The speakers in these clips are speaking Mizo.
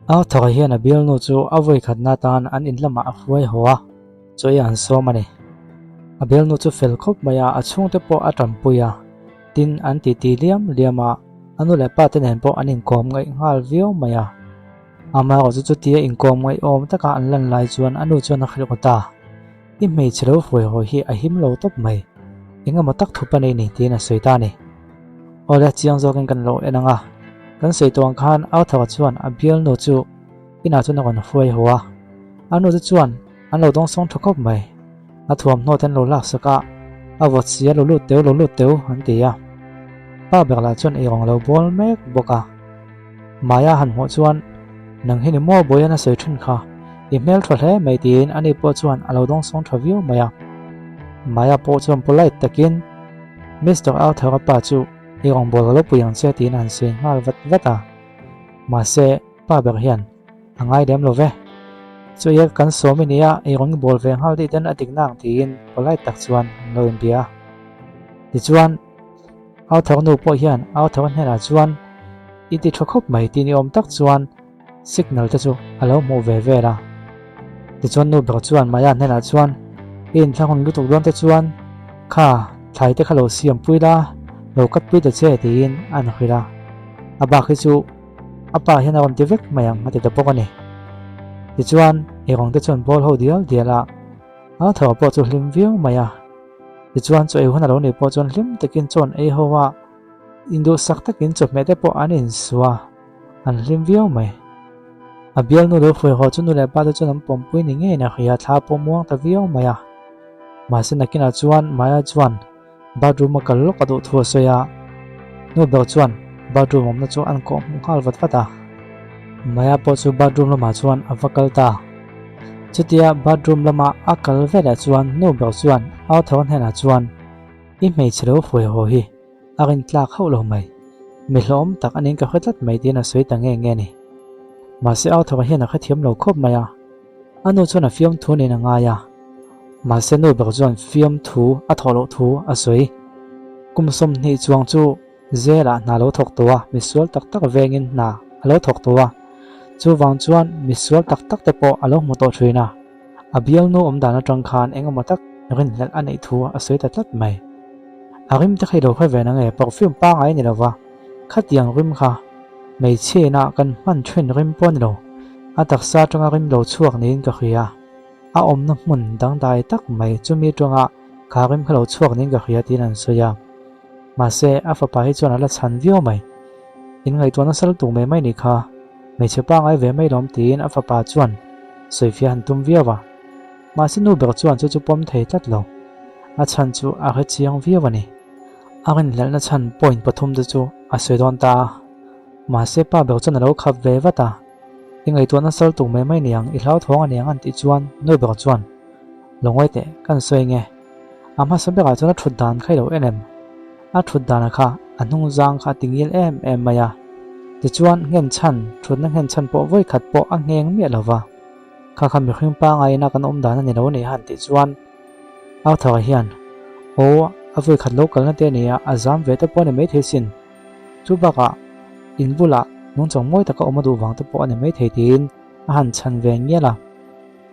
Arthur-a hian a bialnu chu a vawikhatna atan an in lamah a hruai haw a, chaw ei an sawm a ni. A bialnu chu fel khawp mai a, a chhungte pawh a tanpui a, tin an titi liam liam a, a nu leh pa te nen pawh an inkawm ngaih nghal viau mai a. Amaherawh chu chutia inkawm ngaihawm taka an lan lai chuan a nu chuan a hrilh ngawt a. I hmeichhe lo hruai haw hi a him lo tawp mai, eng emaw tak thup a nei ni tiin a sawi ta a ni. Awle chiang zawkin kan lo en ang a, kan sawi tawh ang khan Arthur-a chuan a bialnu chu inah chuan a rawn hruai haw a, a nu te chuan an lo dawngsawng tha khawp mai, a thuamhnaw te an lo laksak a, a vawt si a lo lut teu lo lut teu an ti a, pa ber lah chuan eirawng a lo bawl mek bawk a. Maya han hmuh chuan, Nang hi ni maw Bawihan a sawi thin kha, i hmel tha hle mai tiin ani pawh chuan a lo dawngsawng tha viau mai a. Maya pawh chuan polite takin, Mister Arthur-a pa chu i rawngbâwl ka lo pui ang che tiin a han sawi nghal vat vat a. Mahse, pa ber hian a ngai lem lo ve. Chu ia kan sawm i nia, i rawn bawl ve nghal tih ten a dik nang tiin polite tak chuan an lo inbia a. Tichuan, Author nu pawh hian Author hnenah chuan i ti tha khawp mai tih ni awm tak chuan signal te chu a lo hmuh ve vel a. Tichuan nu ber chuan Maya hnenah chuan i inthlahun lutuk dawn te chuan kha thlai te kha lo siam pui la, lo cut pui ta che tiin a han hrilh a. A bak hi chu a pa hian a rawn ti vek mai ang a ti ta bawk a ni. Tichuan eirawng te chuan bawl ho dial dial a, Author pawh chu hlim viau mai a. Tichuan chaw ei hun a lo nih pawh chuan hlim takin chaw an ei ho a, induhsak takin chawhmeh te pawh an insua, an hlim viau mai. A bialnu lo hruai haw chu nu leh pa te chuan an pawmpui ni ngeiin a hria, thla pawh muang ta viau mai a. Mahse nakinah chuan Maya chuan bathroom a kal lawk a duh thu a sawi a, nu ber chuan bathroom awmna chu an kawh hmuh nghal vat vat a. Maya pawh chu bathroom lamah chuan a va kal ta. Chutia bathroom lama a kal velah chuan nu ber chuan Arthur hnenah chuan, I hmeichhe lo hruai haw hi a rintlak hauh lo mai. Mi hlawm tak anin ka hre tlat mai tiin a sawi ta nge nge a ni. Mahse Arthur hian a hrethiam lo khawp mai a, a nu chuan a fiamthu nen a ngai a. Mahse nu ber chuan fiamthu a thawh loh thu a sawi. Kum 20 chuang chu Zelah hna lo thawk tawh a, misual tak tak vengin hna a lo thawk tawh a. Chuvang chuan misual tak tak te pawh a lo hmu tawh thin a. A bialnu awm dan atang khan eng emaw tak rinhlelh a neih thu a sawi ta tlat mai. A rim te kha i lo hre ve na nge, perfume pangai a ni lova, khatiang rim kha hmeichhia inah kan hman thin rim pawh a ni lo, a taksa atanga rim lo chhuak niin ka hria. A awmna hmun dangdai tak mai chumi atanga kha rim kha lo chhuak niin ka hria tiin an sawi a. Mahse, a fapa hi chuan a la chhan viau mai. In ngaihtuah nasa lutuk mai mai nih kha, hmeichhe pangai ve mai lawm tiin a fapa chuan sawifiah han tum viau a. Mahse nu ber chuan chu chu pawm thei tlat lo. A chhan chu a hre chiang viau a ni. A rinhlelhna chhan point pathum te chu a sawi dawn ta a. Mahse pa ber chuan a lo khap ve vat a. I ngaihtuah nasa lutuk mai mai niang, i hlauthawng a niang an tih chuan nu ber chuan, Lo ngawi teh, kan sawi nge. A hmasa berah chuan a thut dan kha i lo en em? A thut danah kha a hnung zang kha a ti ngil em em mai a. Tichuan nghenchhan, thutna nghenchhan pawh vawi khat pawh a ngheng miah lo va. Kha kha mihring pangaina kan awm dan a ni lo a ni han tih chuan Arthur-a hian, Aw, a vawi khat lo kalna te a ni a, a zam ve te pawh a ni maithei sin. Chu bakah in bulah nungchang mawi taka awm a duh vang te pawh a ni maithei tiin a han chhan ve ngial a.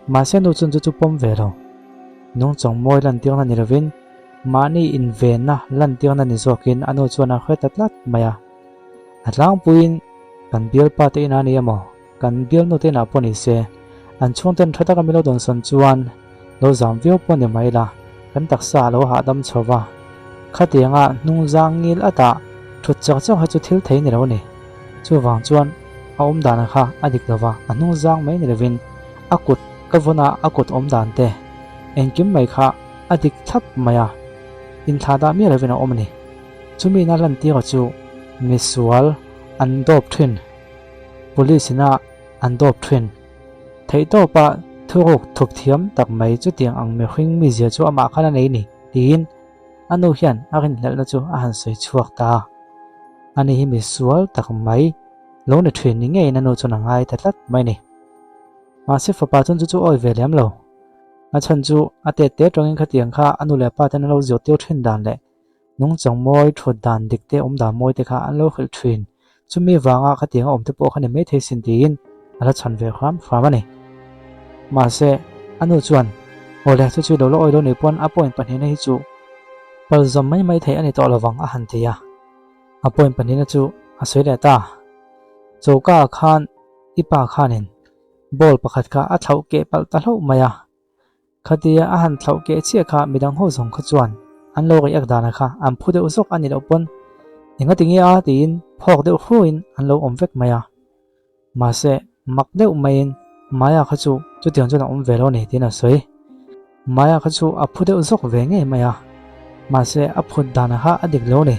Mahse nu chuan chu chu pawm ve lo. Nungchawng mawi lantirna ni lovin mahni invenna lantirna ni zawkin a nu chuan a hre ta tlat mai a. A tlangpuiin kan bialpa te inah a ni emaw, kan bialnu te inah pawh ni se, an chhungten tha taka min lo dawnsawn chuan lo zam viau pawh ni mai la, kan taksa a lo hahdam chho va. Khatianga hnung zang ngil atah thut chak chak hi chu thil thei ni lo a ni. Chuvang chuan a awm dan kha a dik lo va, a hnung zang mai ni lovin a kut ka vawn a, a kut awm dan te engkim mai kha a dik thlap mai a, inthlah dah miah lovin a awm a ni. Chumi ina lantira chu misual an dawp thin, police ina an dawp thin. Theihtawpa thuruk thup thiam tak mai chutiang ang mihring mizia chu amah khan a nei ni tiin a nu hian a rinhlelhna chu a han sawi chhuak ta a. Ani hi misual tak mai lo ni thin ni ngeiin a nu chuan a ngai ta tlat mai a ni. Mahse fapa chuan chu chu awi ve lem lo. A chhan chu a tet te tawngin khatiang kha a nu leh pa ten an lo zirtir thin dan leh nungchang mawi thut dan dik te awm dan mawi te kha an lo hrilh thin. Chumi vanga khatiang a awm te pawh kha ni maithei sin tiin a la chhan ve hram hram a ni. Mahse, a nu chuan, Awle, chu chu i lo la awi lo ni pawn a point pahnihna hi chu pal zawm mai mai theih a ni tawh lovang a han ti a. A point pahnihna chu a sawi leh ta. Choka ah khan i pa khanin ball pakhat kha a thlauh keh palh ta hlauh mai a. Khatia a han thlauh keh chiah kha midang ho zawng kha chuan an lo react dana kha an phu deuh zawk a ni loh pawn engati nge a tiin phawk deuh hruaiin an lo awm vek mai a. Mahse, mak deuh maiin Maya kha chu chutiang chuan a awm ve lo a ni tiin a sawi. Maya kha chu a phu deuh zawk ve ngei mai a, mahse a phut dana kha a dik lo a ni.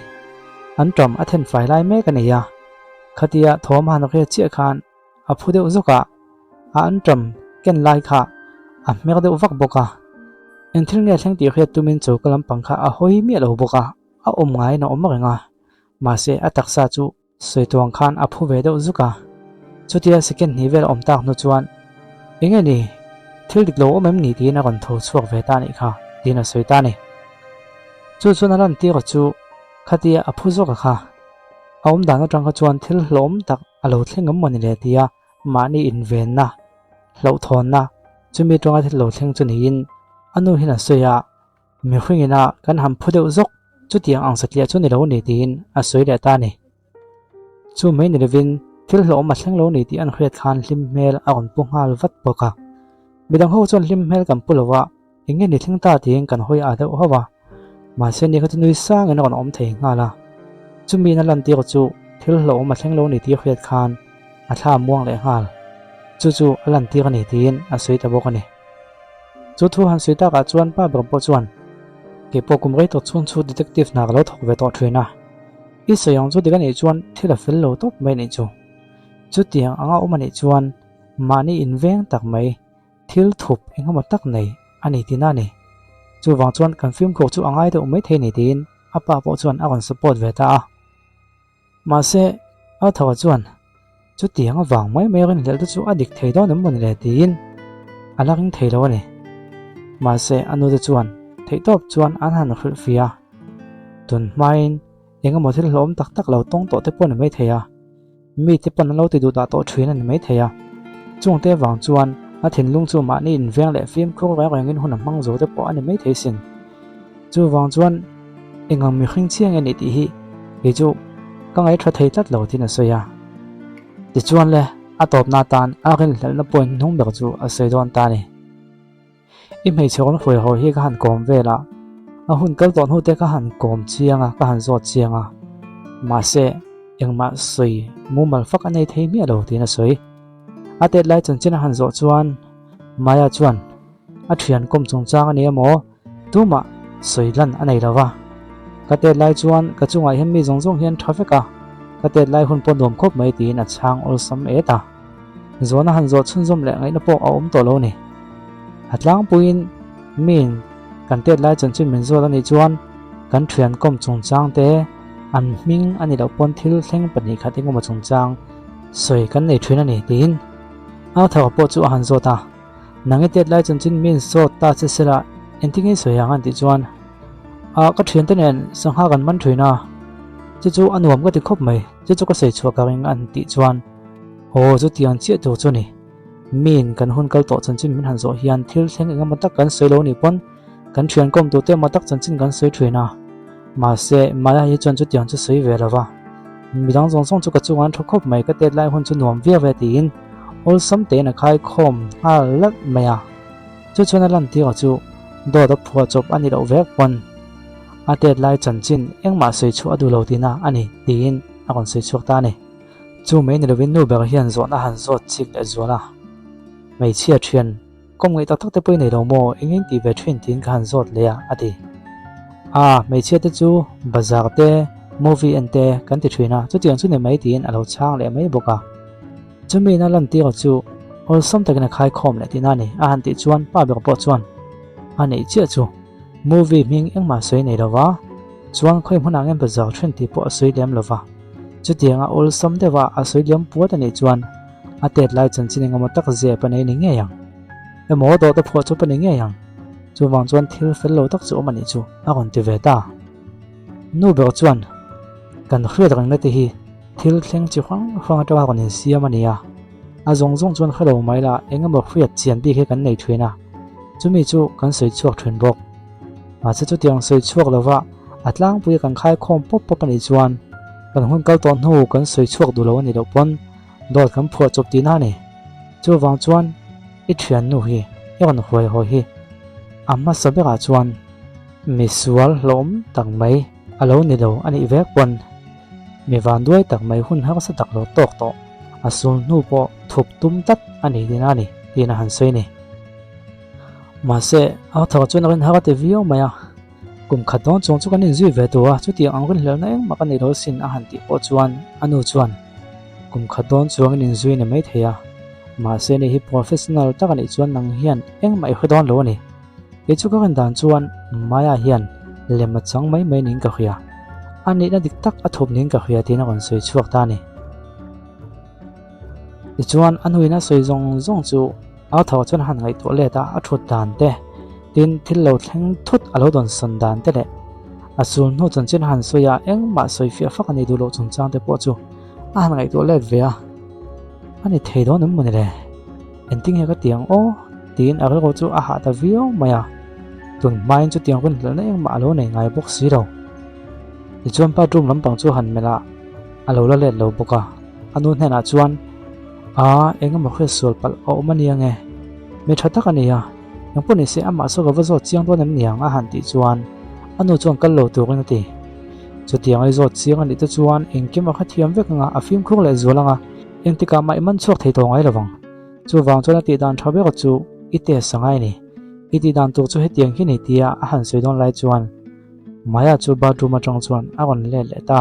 An ṭam a then fai lai mek a ni a, khatia thawm a han riat chiah khan a phu deuh zawk a, a an ṭam ken lai kha a hmer deuh vak bawk a. Eng thil nge thleng tih hriat tumin choka lampang kha a hawi miah lo bawk a, a awm ngaiin a awm reng a, mahse a taksa chu Sawi tuang khan a phu ve deuh zuk a, chutia second hnih vel a awm tak hnu chuan, Enge ni, thil dik lo awm em ni tiin a rawn tho chhuak ve ta anih kha, tiin a sawi ta a ni. Chu chuan a lan tir chu khatia a phu zawk a kha. A awm dan atang kha chuan thil hlawm tak a lo thleng awm mawni le tia mahni invenna, hlauhthawnna chumi tawng a thil lo thleng chu niin a nu hian a sawi a. Mihring ina kan han phu deuh zawk chutiang ang satliah chu ni lo ni tiin a sawi leh ta a ni. Chu mai ni lovin thil hlawhawm a thleng lo ni tih an hriat khan hlim hmel a rawn pu nghal vat bawk a. Midang ho chuan hlim hmel kan pu lo a, eng nge ni thleng ta tiin kan hawi ah deuh hauh a. Mahse ni kha chu nui sangin a rawn awm thei nghal a. Chumi ina lantir chu thil hlawhawm a thleng lo ni tih hriat khan a thla a muang leh nghal. Chu chu a lantir a ni tiin a sawi ta bawk a ni. Chu thu han sawi takah chuan pa ber pawh chuan, Kei pawh kum rei tawh chhung chu detective hna ka lo thawk ve tawh thin a, i sawi ang chu dik a nih chuan thil a fel lo tawp mai a nih chu. Chutiang anga awm a nih chuan mahni inveng tak mai thil thup engemaw tak nei a ni tihna a ni. Chuvang chuan kan fimkhur chu a ngai deuh maithei a ni tiin a pa pawh chuan a rawn support ve ta a. Mahse, Arthur-a chuan, Chutiang avang mai mai rinhlelh te chu a dik thei dawn em maw ni le? tiin a la ring thei lo a ni. Mahse, a nute chuan theihtawp chuan an han hrilh fih a. Tun hmain eng emaw thil hlawm tak tak lo tawng tawh te pawh a ni maithei a, mite pawn an lo ti duh dah tawh thin a ni maithei a. Chungte avang chuan a thinlung chu mahni inveng leh fimkhur reng rengin hun a hmang zo te pawh a ni maithei sin. Chuvang chuan engang mihring chiang nge nih tih hi kei chu ka ngaihṭha thei tlat lo tiin a sawi a. Tichuan le, a tawpna atan a rinhlelhna point hnung ber chu a sawi dawn ta a ni. I hmeichhe rawn hruai ho hi ka han kawm vel a, a hun kal tawh hnute ka han kawm chiang a, ka han zawt chiang a. Mahse, engmah sawi mumal fak a nei thei miah lo tiin a sawi. A tet lai chanchin a han zawh chuan Maya chuan a thian kawm chungchang a ni emaw, Tumah sawi lan a nei lo va. Ka tet lai chuan ka chungah hian mi zawng zawng hian tha vek a, ka tet lai hun pawh nuam khawp mai tiin a chhang awlsam et a. Zawhna han zawh chhunzawm leh ngaihna pawh a awm tawh lo ni. A tlangpuiin miin kan tet lai chanchin min zawt a nih chuan kan thian kawm chungchang te, an hming a nih loh pawn thil thleng 2 khat engemaw chungchang sawi kan nei thin a ni tiin Arthur-a pawh chu a han zawt a. Nang i tet lai chanchin min sawt ta che sela engtin nge sawi ang an tih chuan ah ka thiante nen sangha kan man thin a, chu chu a nuam ka ti khawp mai, chu chu ka sawi chhuah ka ring an tih chuan aw chutiang chiah tur chu ni. Min kan hun kal tawh chanchin min han zawh hian thil thleng engemaw tak kan sawi lo nih pawn kan thian kawm tute emaw tak chanchin kan sawi thin a, mahse Maya hi chuan chutiang chu sawi ve lo va, midang zawng zawng chu ka chungah an tha khawp mai ka tet lai hun chu nuam viau e tiin Awlsam tein a khai khawm nghal lalh mai a, chu chuan a lantir chu dawt a phuah chawp a ni loh vek pawn a tet lai chanchin engmah sawi chhuah a duh lo tihna a ni tiin a rawn sawi chhuak ta a ni. Chu mai ni lovin nu ber hian zawhna han zawt chik leh zual a, hmeichhia thian kawm ngaih tak tak te pawh i nei lo maw engin tih ve thin tiin ka han zawt leh a a ti. A, hmeichhia te chu bazar te, movie en te kan ti thin a, chutiang chu ni mai tiin a lo chhang leh mai bawk a. Chumi ina lantir chu awlsam takin a khaikhawm leh tihna a ni. A han tih chuan pa ber pawh chuan a neih chiah chu movie hming engmah sawi nei lova, chuan khawi hmunah nge bazar then tih pawh a sawi lem lova. Chutianga awlsam deuha a sawi liam puat a nih chuan a tet lai chanchin engemaw tak zep a nei ni ngei ang. Emaw dawt a phuah chawp a ni ngei ang. Chuvang chuan thil fel lo tak chu awm a nih chu a rawn ti ve ta. Nu ber chuan kan hriat rengna te hi Thil thleng chi hrang hrang atanga rawn insiam a ni a. A zawng zawng chuan hre lo mai la, eng emaw hriat chian bik hi kan nei thin a, chumi chu kan sawi chhuak thin bawk. Mahse chutiang sawi chhuak lova a tlangpuia kan khai khawm pawp pawp a nih chuan kan hun kal tawh hnu kan sawi chhuak duh lo a nih loh pawn dawt kan phuah chawp tihna a ni. Chuvang chuan i thiannu hi i rawn huai haw hi a hmasa berah chuan misual hlawm tak mai a lo ni lo a nih vek pawn mi vanduai tak mai hun harsa tak lo tawk tawh a sul hnu pawh thup tum tlat a nih tihna a ni tiin a han sawi a ni. Mahse, Arthur chuan a rin har a ti viau mai a, Kum khat dawn chuang chu kan inzui ve tur a, chutiang ang rinhlelhna engmah ka nei lo sin a han tih pawh chuan a nu chuan, Kum khat dawn chuang in inzui ni maithei a, mahse ni hi professional tak a nih chuan nang hian engmah i hre dawn lo a ni. Kei chu ka rin dan chuan Maya hian lem a chang mai mai niin ka hria, a nihna dik tak a thup niin ka hria tiin a rawn sawi chhuak ta a ni. Tichuan a hnuin a sawi zawng zawng chu Arthur chuan a han ngaihtuah let a, a thut dan te, tin thil lo thleng thut a lo dawn sawn dan te leh a sul hnu chanchin a han sawi a, engmah sawi fiah fak a nih duh loh chungchang te pawh chu a han ngaihtuah let ve a, a ni thei dawn em mawni le? Engtin nge ka ti ang aw? tiin a rilru chu a hah ta viau mai a, tun hmain chutiang rinhlelhna engmah a lo nei ngai bawk si lo. Tichuan bathroom lampang chu a han melh a, a lo la let lo bawk a, a nu hnenah chuan, Aa, eng emaw hriat sual palh a awm a nia nge? Mi tha tak a ni a, eng pawh ni se amah saw ka va zawt chiang dawn em niang a han tih chuan a nu chuan kal lo turin a ti. Chutiang a i zawt chiang a nih te chuan engkim a hrethiam vek anga a fimkhur leh zual anga engtikah mah i man chhuak thei tawh ngai lo vang. Chuvang chuan a tih dan tha ber chu i test a ngai a ni. I tih dan tur chu hetiang hi ni tia a han sawi dawn lai chuan Maya chu bathroom atang chuan a rawn let leh ta.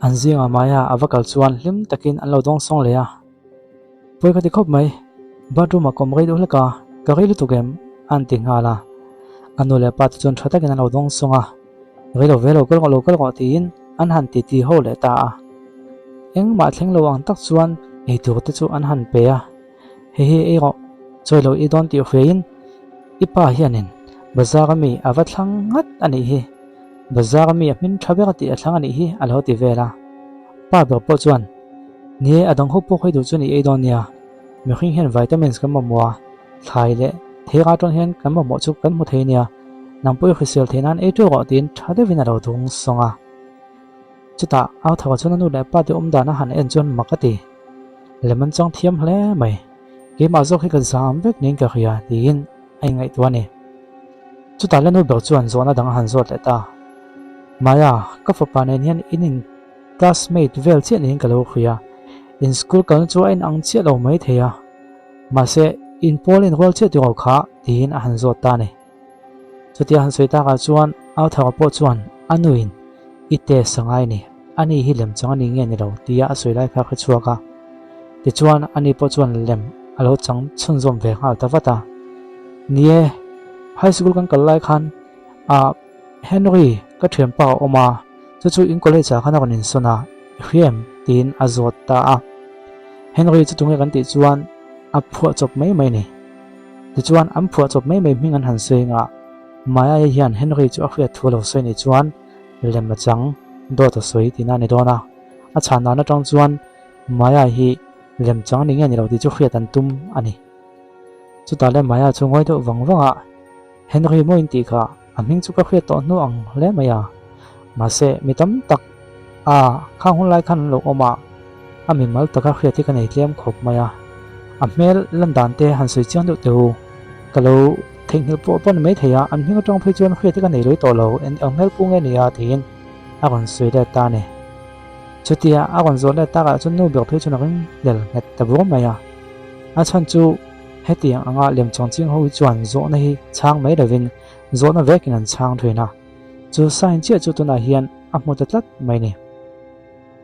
An zingah Maya a va kal chuan hlim takin an lo dawng sawng leh a. Pawi ka ti khawp mai, bathroom ah ka awm rei deuh hlek a, ka rei lutuk em? a an ti nghal a. A nu leh pa te chuan tha takin an lo dawng sawng a, Rei lo ve lo kal rawh lo kal rawh tiin an han ti ti ho leh ta a. Engmah thleng lo ang tak chuan eitur te chu an han pe a. Hei hi ei rawh, chawi lo i dawn tih hriaiin i pa hianin bazar ami a va thlang ngat a nih hi, bazar ami a hmin tha ber tih a thlang a nih hi a lo ti vel a. Pa ber pawh chuan, Ni e, a dang ho pawh khawi duh chuan i ei dawn nia, mihring hian vitamins kan mamawh a, thlai leh theira atang hian kan mamawh chu kan hmu thei nia, nang pawh i hrisel theih nan ei teuh rawh tiin tha deuhin a lo dung sawng a. Chutah Arthur-a chuan a nu leh pa te awm dan a han en chuan mak a ti. Lem an chang thiam hle mai. Keimah zawk hi ka zam vek niin ka hria tiin a inngaihtuah a ni. Chutah la nu ber chuan zawhna dang a han zawt leh ta. Maya, ka fapa nen hian in in classmate vel chiah niin ka lo hria. In school kalna chu a inang chiah lo mai thei a. Mahse, in pawl in rual chiah tiraw kha tiin a han zawt ta a ni. Chutia han sawi takah chuan Arthur-a pawh chuan a nuin i test a ngai ni, ani hi lem chang a ni nge ni lo tia a sawi lai kha a hre chhuak a. Tichuan ani pawh chuan lem a lo chang chhunzawm ve nghal ta vat a. Ni e, high school kan kal lai khan ah Henry ka thianpa a awm a, chu chu in college ah khan a rawn insawn a, i hria em? tiin a zawt ta a. Henry chu tunge kan tih chuan a phuah chawp mai mai a ni. Tichuan, an phuah chawp mai mai hming an han sawi anga, Maya-i hian Henry chu a hriat thu a lo sawi nih chuan lem a chang, dawt a sawi tihna a ni dawn a. A chhan dan atang chuan Maya hi lem chang a ni nge ni lo tih chu hriat an tum a ni. Chutah le Maya chu ngawi deuh vang vang a, Henry maw in tih kha a hming chu ka hriat tawh hnu ang hle mai a. Mahse, mi tam tak a khang hun lai khan an lo awm a, a mimal taka hriat hi ka nei tlem khawp mai a. A hmel lan dan te han sawi chiang deuh teh u. Ka lo theihnghilh pawh pawh ni mai thei a, an hming atang phei chuan hriat hi ka nei lui tawh lo, eng ang hmel pu nge ni a tiin a rawn sawi let ta a ni. Chutia a rawn zawh let takah chuan nu ber phei chuan a ring hlel nghet ta bur mai a. A chhan chu hetiang anga lem chawng ching ho hi chuan zawhna hi chhang mai lovin zawhna vekin an chhang thin a. Chu sign chiah chu tunah hian a hmu ta tlat mai ni.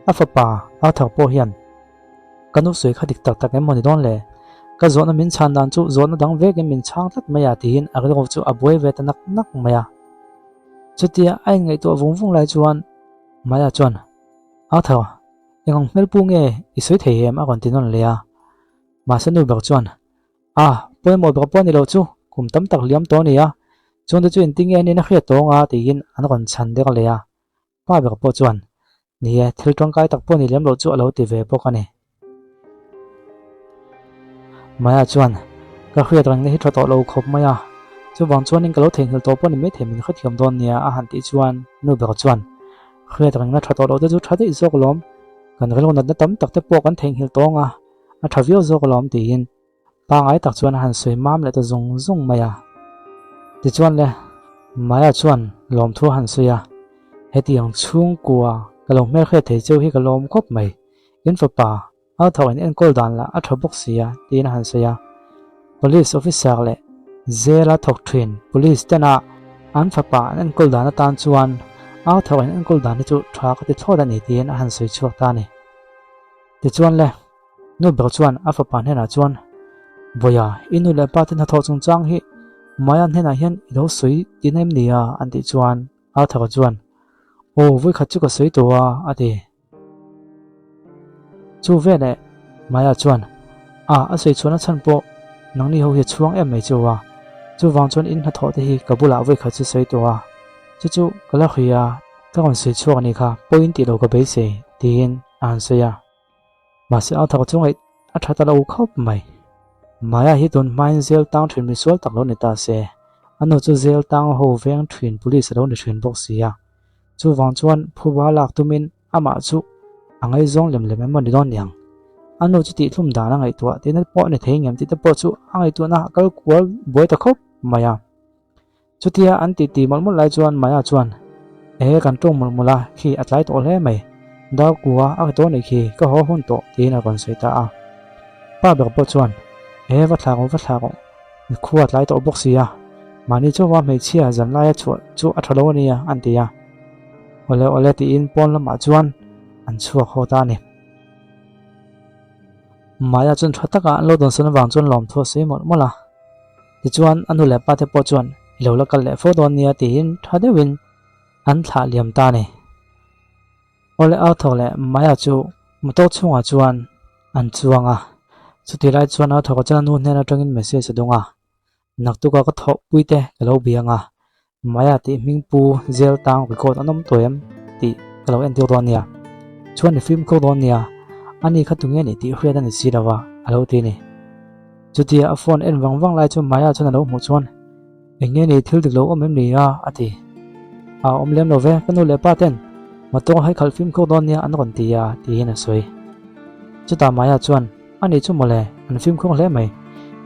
A fapa Arthur pawh hian Ka nu sawi kha dik tak tak em maw ni dawn le? Ka zawhna min chhan dan chu zawhna dang vekin min chhang tlat mai a tiin a rilru chu a buai ve ta nak nak mai a. Chutia a inngaihtuah vung vung lai chuan Maya chuan Arthur, eng ang hmel pu nge i sawi thei em a rawn ti nawn leh a. Mahse nu ber chuan A, pawimawh ber pawh a ni lo chu, kum tam tak liam tawh a ni a, chungte chu engtin nge an in a hriat tawng a tiin an rawn chhan der leh a. Pa ber pawh chuan, Ni e, thil tangkai tak pawh ni lem loh chu a lo ti ve bawk a ni. Maya chuan, Ka hriat rengna hi tha tawh lo khawp mai a, chuvang chuanin ka lo theihnghilh tawh pawh ni maithei min hrethiam dawn nia a han tih chuan nu ber chuan, Hriat rengna tha tawh loh te chu tha daih zawk lawm, kan rilru natna tam tak te pawh kan theihnghilh tawng a, a tha viau zawk alawm tiin Pangai tak chuan a han sawi mam leh ta zung zung mai a. Tichuan le, Maya chuan lawmthu a han sawi a, Hetiang chhungkua ka lo hmelhriat thei cheu hi ka lawm khawp mai, in fapa a tho in enkawl dan lah a tha bawk si a, tiin a han sawi a. Police officer leh zela thawk thin police tena an fapa an enkawl dan atan chuan a tho in enkawl dan hi chu tha ka ti thlawt a ni tiin a han sawi chhuak ta a ni. Tichuan le. Nu ber chuan a fapa hnenah chuan, Vawiah, i nu leh pa te hnathawh chungchang hi Maya hnenah hian i lo sawi tihna em ni a? an tih chuan Arthur chuan, Aw, vawikhat chu ka sawi tawh a, a ti. Chu veleh Maya chuan, A, a sawi chhuahna chhan pawh nangni ho hi a chhuang em mai chu a, chuvang chuan in hnathawh te hi ka bulah vawikhat chu sawi tawh a, chu chu ka la hria a, ka rawn sawi chhuak a nih kha, pawiin tih lo ka beisei, tiin a han sawi a. Mahse a thawk chu ngaih a tha ta lo khawp mai. Maya hi tun hmain zel tang thin misual tak lo ni ta se, a nu chu zel tang ho veng thin police a lo ni thin bawk si a. Chuvang chuan phuba lak tumin amah chu a ngaihzawng lem lem emaw ni dawn niang. A nu chu tihthlum dan a ngaihtuah tihna pawh a ni thei ngem tih te pawh chu a ngaihtuahna a kal kual buai ta khawp mai a. Chutia an titi mawlh mawlh lai chuan Maya chuan, Ehe kan tawng mawlh mawlh a, khi a tlai tawh hle mai. Dar kua a ri tawh nih khi, ka haw hun tawh, tiin a rawn sawi ta a. Pa ber pawh chuan, Ehe va thlak rawh va thlak rawh, mikhua a tlai tawh bawk si a, mahni chauha hmeichhia zan laia chhuah chu a tha lo a nia, an ti a. Awle awle tiin pawn lamah chuan an chhuak haw ta a ni. Maya chuan tha taka an lo dawnsawn avang chuan lawmthu a sawi mawlh mawlh a. Tichuan a nu leh pa te pawh chuan i lo la kal leh fo dawn nia tiin tha deuhin an thlah liam ta a ni. Awle Arthur leh Maya chu motor chhungah chuan an chuang a, chutih lai chuan Arthur-a chuan a nu hnen atangin message a dawng a, Naktuka ka thawhpui te ka lo biang a, Maya tih hming pu zel tang record an awm tawh em tih ka lo entir dawn nia. Chuan i fimkhur dawn nia, ani kha tunge nih tih hriat a ni si lo va, a lo ti a ni. Chutia a phone en vang vang lai chuan Maya chuan a lo hmuh chuan, Eng nge ni thil dik lo awm em ni a? a ti. A awm lem lo ve, ka nu leh pa ten motor hai khalh fimkhur dawn nia an rawn ti a, tiin a sawi. Chutah Maya chuan, A nih chu mawle, an fimkhur hle mai.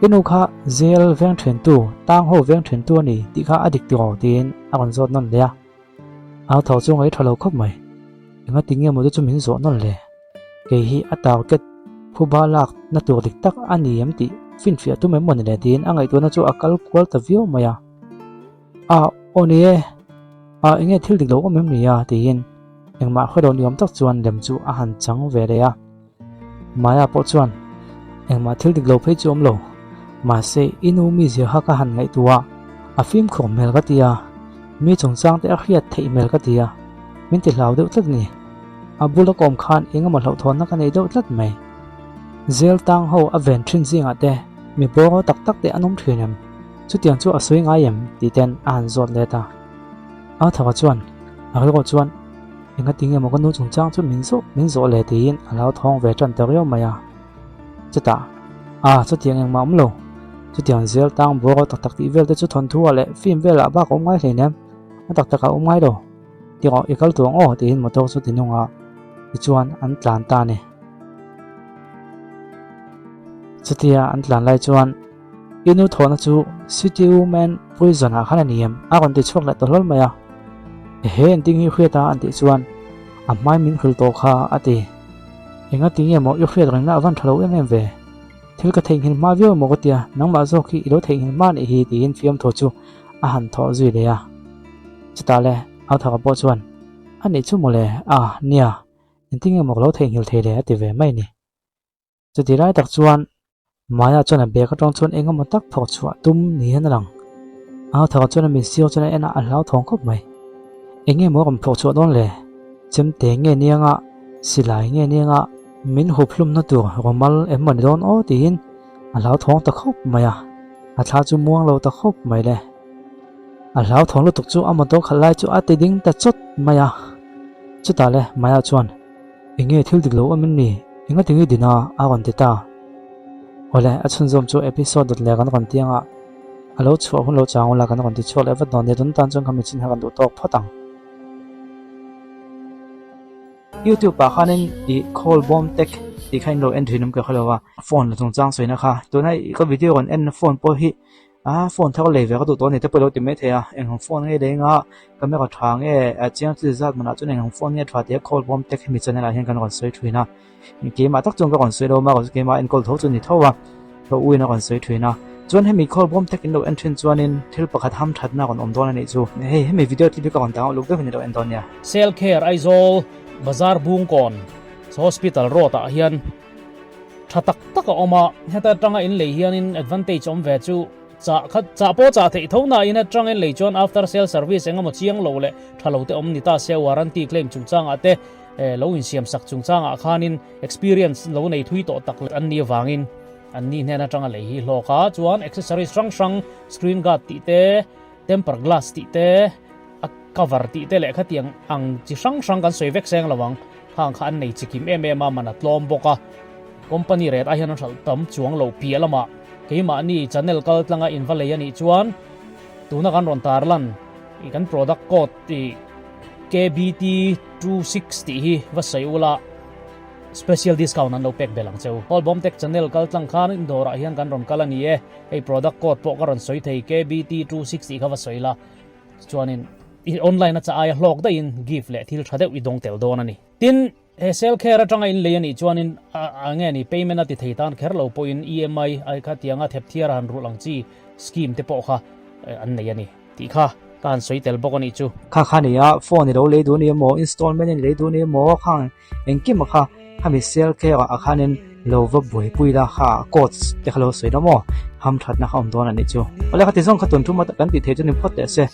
I nu kha zel veng thentu, tang ho veng thentu a ni tih kha a dik tiraw tiin a rawn zawt nawn leh a. Au tho chu ngaih tha lo khawp mai. Enga ti nge maw te chu min zawh nawn le? Kei hi a target phuba lak na tur dik tak a ni em tih finfiah tum em maw ni le tiin a ngaihtuahna chu a kal kual ta viau mai a. A, aw ni e, a enge thil dik lo awm em ni a tiin engmah hre lo ni awm tak chuan lem chu a han chang ve leh a. Maya pawh chuan, Engmah thil dik lo phei chu awm lo. Mahse, i nu mizia kha ka han ngaihtuah a, a fimkhur hmel ka ti a, mi chungchang te a hriat theih hmel ka ti a, min ti hlau deuh tlat a ni. A bula ka awm khan eng emaw hlauhthawnna ka nei deuh tlat mai. Zel tang ho a ven thin zingah te mi bawraw tak tak te an awm thin em? Chutiang chu a sawi ngai em? tih ten a han zawt let a. Arthur-a chuan, A rilruah chuan, Engati nge maw ka nu chungchang chu min zawh min zawh le tiin a lo thawng ve tan ta riau mai a. Chutah, A, chutiang engmah awm lo. Chutiang zel tang buar tak tak tih vel te chu thawnthu ah leh film velah bak a awm ngai hleinem. A tak takah a awm ngai lo. Ti rawh, i kal tur ang aw tiin motor chu ti nung a, tichuan an tlan ta a ni. Chutia an tlan lai chuan I nu thawhna chu City Women Prison ah khan a ni em? a rawn ti chhuak leh ta hlawl mai a. Ehe engtin nge i hriat a an tih chuan a hmai min hrilh tawh kha a ti. Enga ti nge maw i hriat rengna a van tha lo em em ve? Thil ka theihnghilh hma viau emaw ka tia, nangmah zawk hi i lo theihnghilh hma anih hi tiin fiamthaw chu a han thawh zui leh a. Chutah le Arthur-a pawh chuan a nih chu mawle a nia engtin nge maw ka lo theihnghilh thei le a ti ve mai a ni. Chuti lai tak chuan Maya chuan a bag atang chuan eng emaw tak phawk chhuah tum niin a lang. Arthur chuan a mit sir chuan a en a, a hlauthawng khawp mai. Eng nge maw a rawn phawk chhuah dawn le? Chemte nge nianga, silai nge nianga min hup hlumna tur rawmal em maw ni dawn aw tiin a hlauthawng ta khawp mai a, a thla chu muang lo ta khawp mai le. A hlauthawng lutuk chu a motor khalh lai chu a ti ding ta chawt mai a. Chutah le Maya chuan. Eng nge thil dik lo awm em ni? Enga tinge dina a rawn ti ta? Awle, a chhunzawm chu episode dawt leh kan rawn ti anga a lo chhuah hun lo chang ula kan rawn ti chhuak leh vat dawn nia, tun tan chuan khami chin kha kan duh tawk phawt ang. YouTube ah khanin ih call bawm tek tih kha in lo en thin awm ka hre lo a, phone la chungchang sawina kha tuna ka video rawn en na phone pawh hi Ah phone thar lei ve ka duh tawh a ni te pawh i lo ti mai thei a, eng ang phone nge lei anga camera tha nge chiang chi zat manah chuan eng ang phone nge tha tih a call bawm te khi mi channel ah hian kan rawn sawi thin a, keimah tak chuan ka rawn sawi lo a keimah enkawl tho chu a ni tho a, ka u in a rawn sawi thin a, chuan hemi call bawm tek in lo en thin chuanin thil pakhat ham thatna a rawn awm dawn a nih chu, hei hemi video clip hi ka rawn dang uluk deuhin i lo en dawn nia. Selkher Aizawl Bazar Bungkawn Hospital Road ah hian Tha tak tak a awm a, heta atanga in lei hianin advantage awm ve chu chah kha chah pawh chah theih tho nain atanga in lei chuan after sale service eng emaw chiang lo leh tha lo te awm ni ta se warranty claim chungchangah te eh lo insiam sak chungchangah khanin experience lo nei thui tawh tak an nih avangin an ni hnen atanga lei hi hlawk a, chuan accessories hrang hrang screen guard tih te temper glass tih te a cover tih te leh khatiang ang chi hrang hrang kan sawi vek seng lo ang. Khang kha an nei chikim em em a, man a tlawm bawk a. Company rate ah hian an hralh tam chuang lo piah lamah keimahni channel kal tlanga in va lei a nih chuan tuna kan rawn tarlan i kan product code tih KBT 26 tih hi va sawi ula special discount an lo pek belh ang cheu. Hallbawm Tech channel kal tlang khan in dawrah hian kan rawn kal a ni e, hei product code pawh ka rawn sawi thei KBT 26 tih kha va sawi la. Chuanin i online a cha aia hlawk daihin gift leh thil tha deuh i dawng tel dawn a ni. Tin, he sale care atanga in lei a nih chuanin a nge ni payment a ti thei tan kher lo pawhin EMI ai kha tianga thep thiar a han rulh ang chi scheme te pawh kha an nei a ni tih kha ka han sawi tel bawk a nih chu. Kha kha nia phone i lo lei duh a ni emaw installment in lei duh a ni emaw khang engkim a kha khami sale care ah khanin lo va buaipui la kha codes te kha lo sawi la maw hamthatna kha awm dawn a nih chu. Awle khati zawng kha tun thuma kan tih theih chu ni phawt teh se.